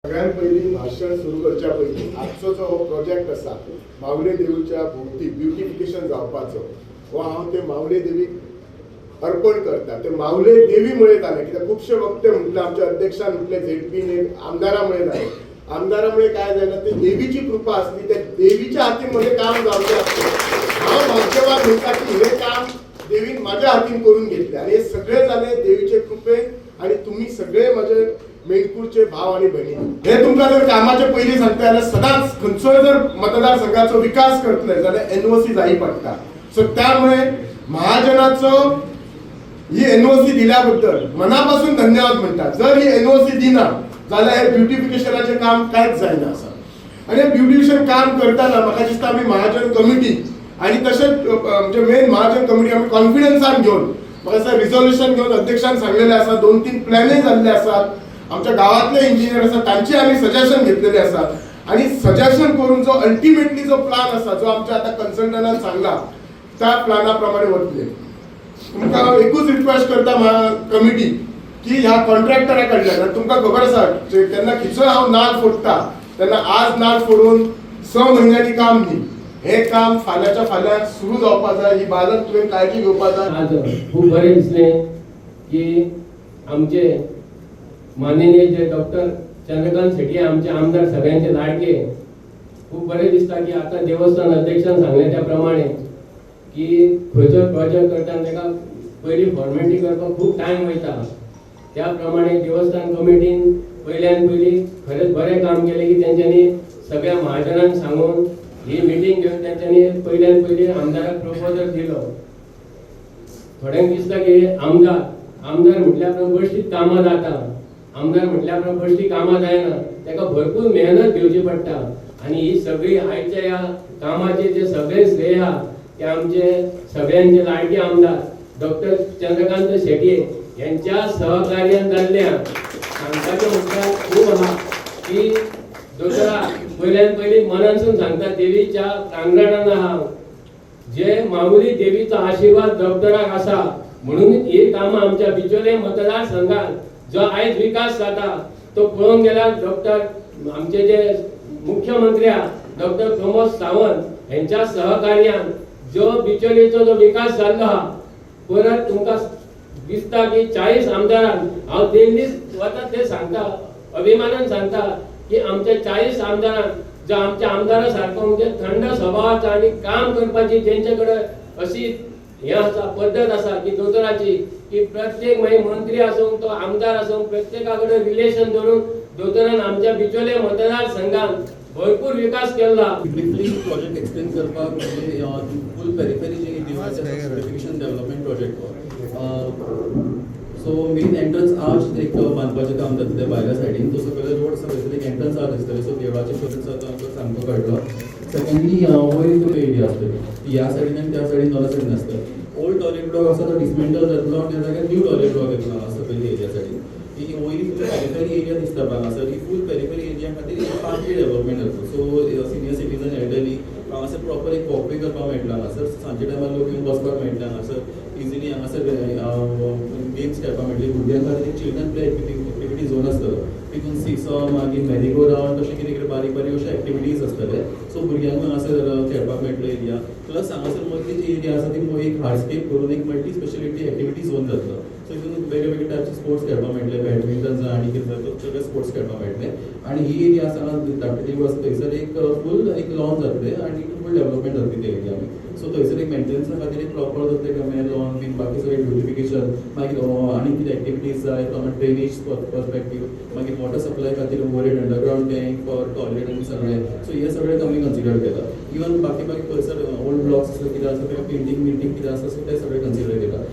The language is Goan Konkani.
सगळ्यात पयलीं भाशण सुरू करच्या पयलीं आजचो जो हो प्रोजेक्ट आसा मावले देवीच्या भोंवती ब्युटिफिकेशन जावपाचो, हो हांव ते मावले देवीक अर्पण करता. ते मावले देवी मुळे जालें, कित्याक खुबशे वक्ते म्हटले, आमच्या अध्यक्षान म्हटलें, झेडपीने आमदारा मुळे जालें. आमदारा मुळे काय जायना, ते देवीची कृपा आसली, त्या देवीच्या हातीन म्हजें काम जावचें आसलें. हांव भाग्यवान म्हणटा की हें काम देवीन माझ्या हातीन करून घेतले आणि हे सगळे जाले देवीचे कृपेन आणि तुम्ही सगळे माझे मेणपूरचे भाव आणि बहिणी. हे तुमकां जर कामाचे पयलीं सांगता जाल्यार, सदांच खंयचोय जर मतदारसंघाचो विकास करतले जाल्यार एनओसी जायी पडटा. सो त्यामुळे महाजनाचो ही एनओसी दिल्याबद्दल मनापासून धन्यवाद म्हणटा. जर ही एनओसी दिना जाल्यार हे ब्युटिफिकेशनाचें काम कांयच जायना आसा. आणि ब्युटिफिकेशन काम करताना म्हाका दिसता आमी महाजन कमिटी आणि तशेंच म्हणजे मेन महाजन कमिटी आमी कॉन्फिडन्सान घेवन, म्हाका दिसता रिझोल्युशन घेवन, अध्यक्षान सांगलेले आसा, दोन तीन प्लॅनय जाल्ले आसात. आमच्या गावातले इंजिनियर आसात, तांचे आमी सजेशन घेतलेले आसात आणि सजेशन करून जो अल्टिमेटली जो प्लान आसा, जो आमच्या आतां कन्सल्टंटान सांगला, त्या प्लाना प्रमाणे वतले. तुमकां हांव एकूच रिक्वेस्ट करता कमिटी की ह्या कॉन्ट्रॅक्टरा कडल्यान, आनी तुमकां खबर आसा, केन्ना खिचोय हांव नाल फोडटा तेन्ना आज नाल फोडून 6 म्हयन्यांनी काम न्ही, हें काम फाल्यांच्या फाल्यां सुरू जावपा जाय. ही बाजत तुवें काळजी घेवपा जाय. आज खूब बरें दिसलें की आमचे माननीय जे डॉक्टर चंद्रकांत शेट्ये, आमचे आमदार, सगळ्यांचे लाडके, खूब बरें दिसता की आतां देवस्थान अध्यक्षान सांगलें त्या प्रमाणे की खंयचोय प्रोजेक्ट करतना ताका पयलीं फॉर्मेलिटी करपाक खूब टायम वयता. त्या प्रमाणे देवस्थान कमिटीन पयल्यान पयलीं खरेंच बरें काम केलें की तेंच्यांनी सगळ्या महाजनांक सांगून ही मिटींग घेवन तेंच्यांनी पयल्यान पयलीं आमदाराक प्रपोजल दिलो. थोड्यांक दिसता की आमदार आमदार म्हटल्या उपरांत बेश्टी कामां जाता. आमदार म्हटल्या उपरांत बेश्टी कामां जायना, ताका भरपूर मेहनत घेवची पडटा. आनी ही सगळी आयच्या ह्या कामाचे जे सगळे श्रेय आहा ते आमचे सगळ्यांचे लाडके आमदार डॉक्टर चंद्रकांत शेट्ये यांच्या सहकार्यान जाल्ले आहा. सांगपाचें म्हटल्यार खूब आहा की दोतोरा पयल्यान पयलीं मनानसून सांगता, देवीच्या प्रांगणान आहा, जे माऊली देवीचो आशिर्वाद डॉक्टराक आसा म्हणून ही कामां आमच्या बिचोले मतदारसंघात जो आयज विकास जाता तो पळोवंक गेल्यार डॉक्टर आमचे जे मुख्यमंत्री आहा डॉक्टर प्रमोद सावंत हेंच्या सहकार्यान जो बिचोलेचो जो विकास जाल्लो आहा, परत तुमकां दिसता की 40 आमदारांक हांव दिल्लीच वता ते सांगता, अभिमानान सांगता की आमच्या 40 आमदारांक जो आमच्या आमदारा सारको म्हणजे थंड स्वभावाचो आनी काम करपाची जेंचे कडेन अशी हें आसा, पद्दत आसा की दोतोराची की प्रत्येक मागीर मंत्री आसूं, तो आमदार आसूं, प्रत्येका कडेन रिलेशन दवरून दोतोरान आमच्या बिचोले मतदारसंघात भरपूर विकास केल्लो आहा. ब्रिफली प्रोजेक्ट एक्सप्लेन करपाक म्हणजे फूल पेरिफेरी जे देवळाचें ब्युटिफिकेशन डेव्हलपमेंट प्रोजेक्ट हो. सो मेन एंट्रन्स आर्च एक बांदपाचें काम जातलें भायल्या सायडीन. तो सकयलो रोड आसा थंयसर एक एंट्रन्स आर्च आसतलें. सो देवळाचे प्रोजेक्ट आसा तो आमकां सामको कळटलो. सेकंडली, वयर तुका एरिया आसतली ती ह्या सायडीन आनी त्या सायडीन, दोना सायडीन आसतली. ओल्ड टॉयलेट ब्लॉक आसा तो डिसमेंटल जातलो आनी त्या जाग्यार न्यू टॉयलेट ब्लॉक येतलो हांगा सकयल्या एरिया सायडीन. ही वयली तुका पेरिफेरी एरिया दिसता पळय हांगासर, ही फूल पेरिफेरी एरिया खातीर एक पार्कवे डेव्हलपमेंट जातलो. सो सिनियर सिटीजन, एल्डरली हांगासर प्रॉपर एक वॉकवे करपाक मेळटलो. हांगासर सांजच्या टायमार लोक येवन बसपाक मेळटले. हांगासर इजिली हांगासर गेम्स खेळपाक मेळटली. भुरग्यां खातीर एक चिल्ड्रन प्ले एक्टिविटी झोन आसतलो. तितून सिसॉ, मागीर मेरी गो रावंड, तशें कितें कितें बारीक बारीक अशे एक्टिविटीज आसतले. सो भुरग्यांक हांगासर खेळपाक मेळटलो एरिया. प्लस हांगासर मदली जी एरिया आसा ती एक हार्डस्केप करून एक मल्टी स्पेशलिटी एक्टिविटी झोन जातलो. सो हितून वेगळे वेगळे टायपचे स्पोर्ट्स खेळपाक मेळटले, बॅडमिंटन जावं आनी कितें जाय सगळे स्पोर्ट्स खेळपाक मेळटले. आनी ही एरिया आसा हांगा धाकटें देवूळ आसा थंयसर एक फूल एक लॉन जातलें आनी फूल डेव्हलपमेंट जातली त्या एरिया. सो थंयसर एक मेंटेनन्सा खातीर एक प्रॉपर जातलें, कमें लॉन बीन, बाकी सगळें ब्युटिफिकेशन, मागीर आनी कितें एक्टिविटीज जाय फ्रॉम अ ड्रेनेज पर्सपेक्टीव, मागीर वॉटर सप्लाय खातीर overhead underground tank for toilet आनी सगळें. सो हे सगळें आमी कन्सिडर केलां. इवन बाकी बाकी खंयसर ओल्ड ब्लॉक्स आसा, कितें आसा, ताका पेंटींग बिंटींग कितें आसा, सो तें सगळें कन्सिडर केलां.